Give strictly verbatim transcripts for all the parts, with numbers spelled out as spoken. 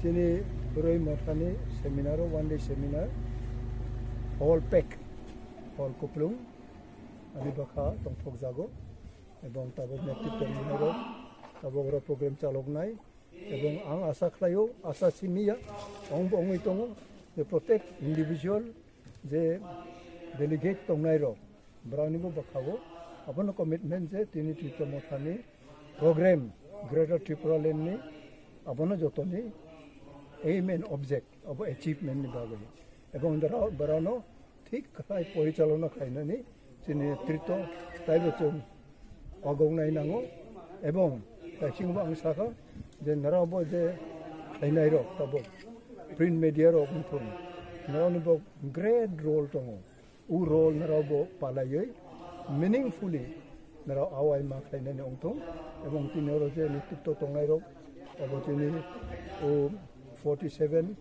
Chini Bwrwi Mothani seminar o, one day seminar, hall pack, hall kuplung, ani bwkha tongthokjago, ebong tabuk netritwo rwnairok tabuk oro program chaloknai, ebong ang asa khlaio, asa simiya, ongbo wngwi tongo, je protek individual je delegate tongnairok, boroknibo bwkhago abono commitment je tini Twitter Mothani program Greater Tripura Land ni abono jotoni aim and object abo achievement ni bagwi, ebong borok, borokno thik khai porichalona khainani chini netritwo taibo chwng ogongnai nango, ebong kaisingbo ang sakha je norokbo je khlainairok tabuk print media rok wngthung, noroknibo great role tongo. O role norokbo palaiwi meaningfully norok awai ma khlainani wngthung, ebong tini oro je netritwo tongnairok abo tini o forty seven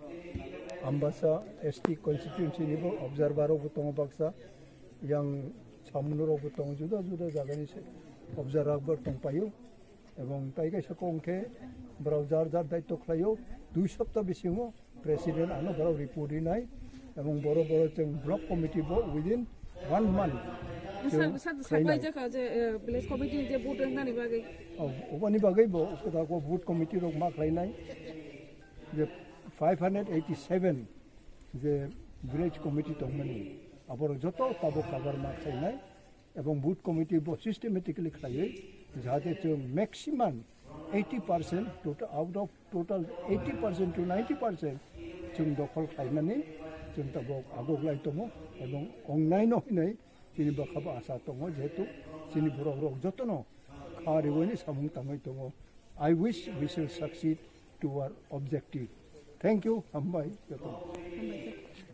Ambasa S T constituency nibo observer rokbo tongo baksa, yang samungrokbo tongo, juda juda jagani se observer rok tongpaio. Ebong tai kaisa kok khe borok jar jar daityo khlaio, dui sapta bisingo president ano borok report rinai, ebong boro boro chwng block committee bo within one month Sa- chwng sa- khlainai. Saklai jakha je, eh, village committee je vote wngnani bagwi. Oh, obani bagwi bo, bo vote committee rok ma khlainai je five hundred eighty seven je village committee tongmani, aborok joto tabuk kabar ma khlainai. Ebong booth committee bo systematically khlaiwi jahate chwng maximum eighty percent total, out of total eighty percent to ninety percent chwng dokhol khlaimani chwng tabuk agoglai tongo, ebong ongnaino hinwi chini bwkhabo asa tongo, jehetu chini borok rok jotono kha riwini samung tangwi tongo. I wish we shall succeed to our objective. Thank you, hambai jotono.